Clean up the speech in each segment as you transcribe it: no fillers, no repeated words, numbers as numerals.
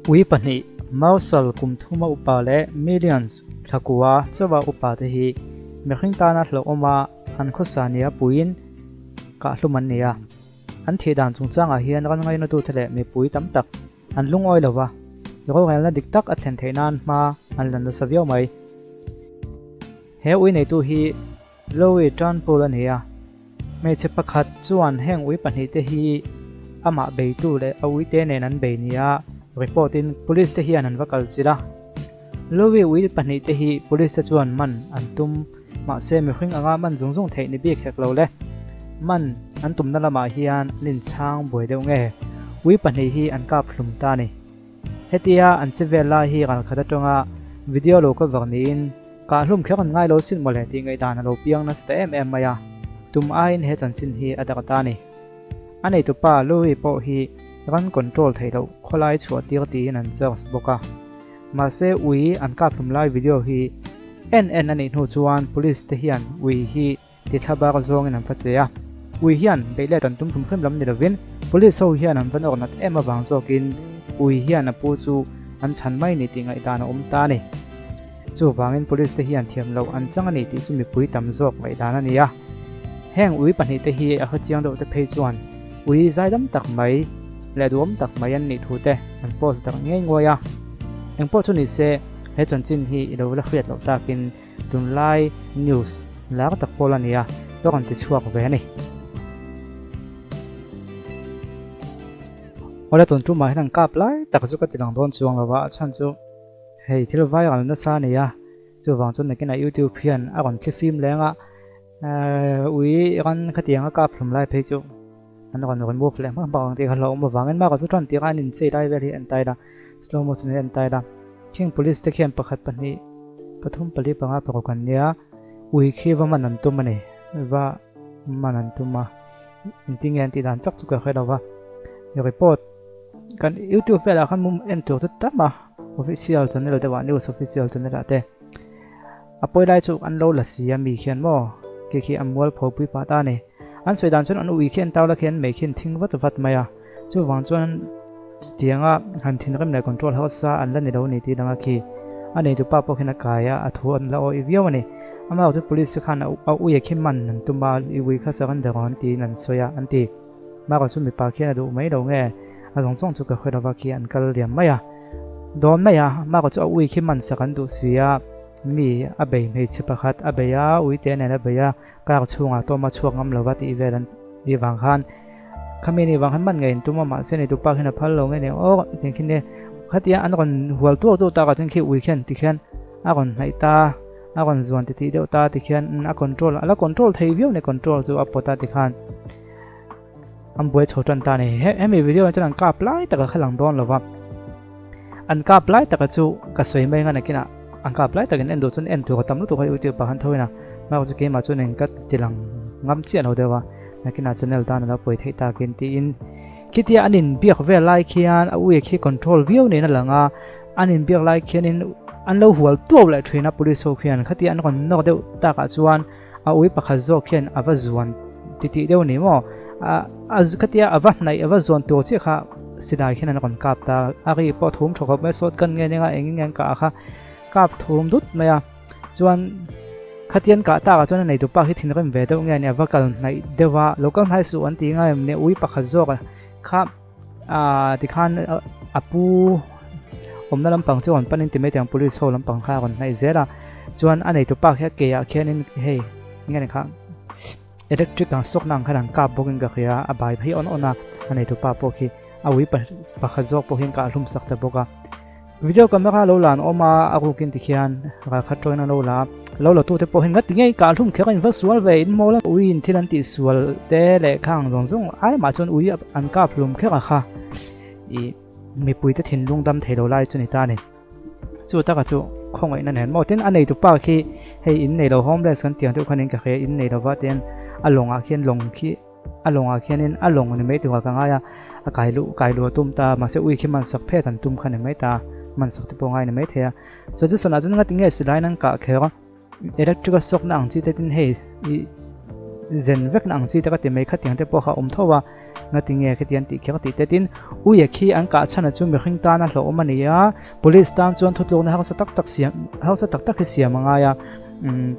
Ui pahnih, Mausal kum thuma upa leh Millions thla kua chauha upa te hi mihring tana hlauhawma an khawsa nia puiin kahhlum an ni a. An thih dan chungchangah hian ran ngainatute leh mipui tam tak an lungawi lo va, rorelna dik tak a thlen theih nan hma an la nasa viau mai. He ui neitu hi Lowy Turnbull a ni a, hmeichhe pakhat chuan heng ui pahnihte hi amah beitu leh a uite nen an bei nia report in police te hian an va kal chilh a. Lowy ui pahnihte hi police te chuan man an tum mahse mihring anga man zung zung theih ni bik hek lo le. Man an tumna lamah hian an inchhang buai deuh nge ui pahnih hi an kap hlum ta a ni. Hetia an che vel lai hi ralkhat atanga video lo cover niin Kah hlum kher an ngai lo sin mawle tih ngaihdan a lo piang nasa ta em em mai a, tum aiin he chanchin hi a dak ta a ni. A neitupa Louis pawh hi ran control theih loh khawlai chhuah tir tiin an charge bawk a. Mahse ui an kap hlum lai video hi en en a nih hnu chuan police te hian ui hi ti thlabar zawngin an va che a. Ui hian beih let an tum hlum hlum lam ni lovin police ho hian an va nawk nat em avang zawkin ui hian a pu chu an chhan mai ni tih ngaihdan a awm ta a ni. Chuvangin police te hian thiam loh an chang a ni tih chu mipui tam zawk ngaihdan a ni a. Heng ui pahnih te hi a hre chiang deuh te phei chuan ui zaidam tak mai leh duhawm tak mai an nih thu te an post darh ngei nguai a. Engpawh chu ni se he chanchin hi i lo la hriat loh takin Tunlai news lar tak pawl a nia, ka rawn ti chhuak ve a ni. Awle tun tumah hian an kap lai tak chu ka ti lang dawn chuang lo va, a chhan chu hei thil viral nasa a ni a, chuvang chuan nakinah youtube hian a rawn thli fim leng a, ui ran khatiang a kap hlum lai phei chu an rawn remove leh hmak hmak ang tih kha hlauhawm avangin mah ka chu tan tirh a an inchei lai vel hi a en tai la, slow motion in a en tai la. Khing police te khian pakhat pahnih pathum pali panga paruk an nia, ui khi va man an tum a ni, va man an tum a, engtin nge an tih dan chak chu ka hre lo va, report kan youtube velah khan mum en tur chu tam a, official channel deuh ah news official channel ah te a pawi lai chu an lo la si a mi khian maw khi khi a mualpho pui pah ta a ni, an sawi dan chuan an ui khi an tau la khian mei khi an thing vat vat mai a. Chuvang chuan chutianga han thinrim leh control hausa an la ni lo ni tih danga khi a neitu pa pawh khian a kai a, a thu an la awih viau a ni. Amah chu police te khan a ui a khi man an tum a, i ui kha surrender rawh an tiin an sawi a, an ti. Mara chu mipa khian a duh mai lo nge, a zawng zawng chu ka hre lova khi an kal liam mai a, dawn mai a, Mara chu a ui khi man sak an duh si a, mi a bei hmeichhe pakhat a bei a, uite nen a bei a, Car chhungah tawm a chhuak ngam lova tih vel an tih vang khan khami ni vang khan man ngei an tum a mahse nei tupa khian a phal lo nge ni aw tiang khi nia khatia an rawn hual tuau tuau takah chuan khi ui khian tikhian a rawn hnaih ta a rawn zuan ti tih deuh ta tikhian a control a la control thei viau ni control chu a pawt a tikhan an buai chho tan ta ni he hemi video ah chuan an kap lai taka kha lang dawn lova an kap lai taka chu ka sawi mai nga nakinah an kap lai takin en duh chuan en tur a tam lutuk a youtube ah khan tho ina mah chu keimah chuan eng ka ti lang ngam chiah lo deuh a nakinah channel tan a lo pawi theih takin tiin khitia an inbiak vel lai khian a ui khi control viau niin a lang a an inbiak lai khianin an lo hual tuau leh thin a police ho khian khatia an rawn nawk deuh takah chuan A ui pakhat zawk hian a va zuan titih deuh a ni maw? A khatia a va hnaih a va zuan tur chiah kha silai khian an rawn kap ta. A ri pawh thum tha khawp mai, shotgun nge nia engin nge an kah kha kap thum dut mai a. Chuan khatian kah takah chuan a neitu pa khi thinrim ve deuh nge a ni, a va kal hnaih deuh a, lo kal hnai suh an ti ngai em ni, ui pakhat zawk kha tikhan a pu awmna lampang chu a rawn panin ti mai teh ang police ho lampang kha a rawn hnaih zel a chuan a neitu pa khi a ke ah khianin hei enge ni kha electric ang sawkna ang khan an kap bawkin ka hria a bai phei awn awn a a neitu pa pawh khi a ui pakhat zawk pawh hian kah hlum sak ta bawk a. Video camera lo lan awm a, a rukin tikhian ralkhat tawngin an lo la a, lo la tute pawh hian ngati ngei kah hlum kher a inva sual ve in mawl a, ui in thil an tih sual te leh kha ang zawng zawng ai mah chuan ui an kap hlum kher a kha ih mipui te thinlung dam thei lo lai chu ni ta a ni. Chu taka chu khawngaihna nen maw tin a neitu pa khi hei in nei lo homeless kan tih ang deuh khan in ka hria in nei lova tian a lawngah khian lawng khi A lawngah khianin a lawng ni mai turah ka ngai a, a kai luh kai luh a tum ta, mahse ui khi man sak phet an tum kha ni mai ta, man sak te pawh ngai ni mai thei a. Suggestion ah chuan ngati nge silai in an kah kher a, electric a sawkna ang chi te tin hei i zen vekna ang chi te ka ti mai khatiang te pawh kha a awm tho a. Ngatinge khiti an tih kher tih te tin Uia khi an kah chhan a chu mihring tana hlauhawm a ni a, Police tan chuan thutlukna harsa tak tak siam harsa tak tak hi siam a ngai a,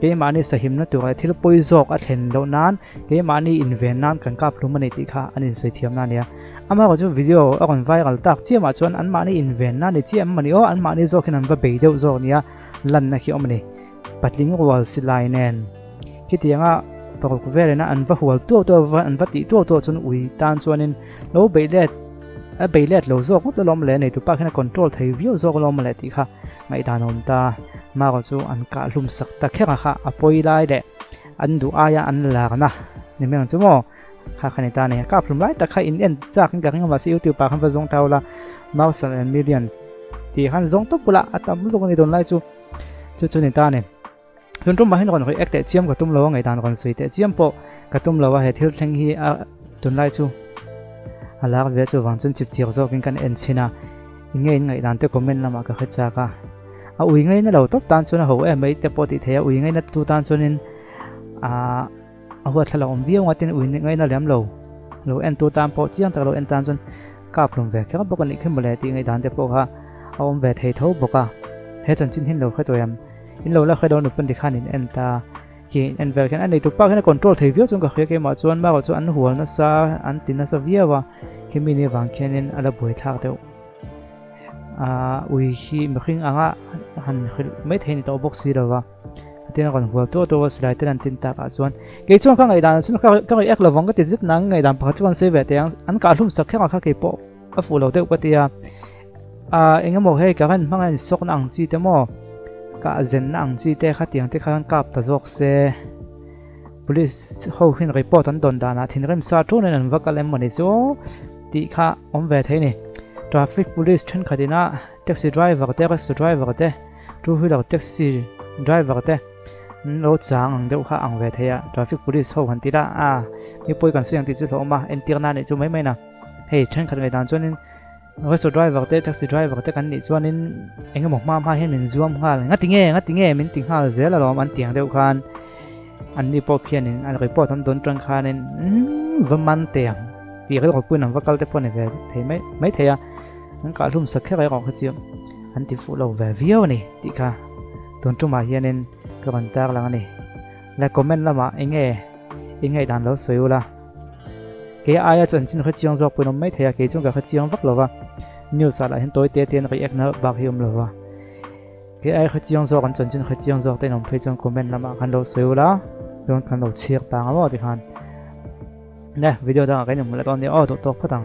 keimahni sahimna tur leh thil pawi zawk a thlen loh nan keimahni inven nan kan kap hlum a ni tih kha an insawi thiamna a ni a. Amaherawhchu chu video a rawn viral tak chiamah chuan anmahni invenna ni chiah em mawni aw, anmahni zawkin an va bei deuh zawk nia lanna khi a awm a ni. Patling rual silai nen khitianga paruk velin a an va hual tuau tuau va an va tih tuau tuau chuan ui tan chuanin lo beih let a bei let lo zawk ngawt alawm le nei tupa khian a control thei viau zawk alawm le tih kha ngaihdan a awm ta. Marawh chu an kah hlum sak ta kher a kha a pawi lai leh an duh aia an larna ni mai ang chu maw kha kha ni ta a ni. Kah hlum lai tak kha in en chak in ka ring a mahse youtube ah khan va zawng ta ula Mouse and Millions tih khan zawng tawp ula a tam lutuk a ni tunlai chu. Chu chu ni ta a ni. Tun tumah hian rawn react teh chiam ka tum lo a, ngaihdan rawn sawi teh chiam pawh ka tum lo a, he thil thleng hi a tunlai chu a lar ve chuvang chuan chip chiak zawkin kan en chhin a, eng nge in ngaihdan te comment lamah ka hre chak a, a ui ngaina lo tawp tan chuan a ho em mai te pawh tih theih a, ui ngaina tu tan chuanin aaa a huatthlak awm viau ang a tin ui ngaina lem lo, lo en tu tan pawh chiang tak lo en tan chuan kap hlum ve kher bawk a nih khi mawle tih ngaihdan te pawh kha a awm ve thei tho bawk a, he chanchin hi an lo hre tawh em? In lo la hre lo nupun tikhan in en ta khi in en vel khian a neitu pa khian a control thei viau chuan ka hria keimah chuan marawh chu an hual nasa an ti nasa viau a khi mi ni avang khianin a la buai thlak deuh a ui hi mihring anga han hrilh mai thei ni tawh bawk si lova tin a rawn hual tuah tuah a silai ten an tin tak ah chuan kei chuan ka ngaihdan chuan ka ngaih ek lovang ka ti zet nang ngaihdan pakhat chu kan sawi ve teh ang an kah hlum sak kher a kha kei pawh a fuh lo deuh ka ti a. Ah eng emaw hei current hmanga insawkna ang chi te maw kah zenna ang chi te khatiang te khan kap ta zawk se police ho hian report an dawn danah thinrim sa tunin an va kal em mawni chu tih kha awm ve thei a ni traffic police thenkhat ina taxi driver te rickshaw driver te two wheeler taxi driver te an lo chang ang deuh kha ang ve thei a traffic police ho han ti la a mi pawi kan sawi ang tih chu hlauhawm a entirna anih chu mai mai na hei thenkhat ngaihdan chuanin. Rickshaw driver te taxi driver te kan nih chuanin eng emaw hma hma hian min zuam nghal ngati nge ngati nge min ti nghal zel alawm an tiang deuh khan an ni pawh khianin an report an dawn tang khanin va man teh ang tih rilru puiin an va kal te pawh ni ve thei mai mai thei a an kah hlum sak kher erawh kha chu an ti fuh lo ve viau a ni tih kha tun tumah hianin ka rawn tarlang a ni le comment lamah eng nge i ngaihdan lo sawi ula. Kei aia chanchin hre chiang zawk pawhin awm mai thei a, kei chuan ka hre chiang vak lo va, news ah lah hian tawi te te an react na bak hi awm lo va. Kei aia hre chiang zawk an chanchin hre chiang zawk te in awm phei chuan comment lamah khan lo sawi ula, chuan kan lo chhiar tang a maw tikhan. Ne, video dangah kan inhmu leh dawn nia aw, duh tawk phawt ang.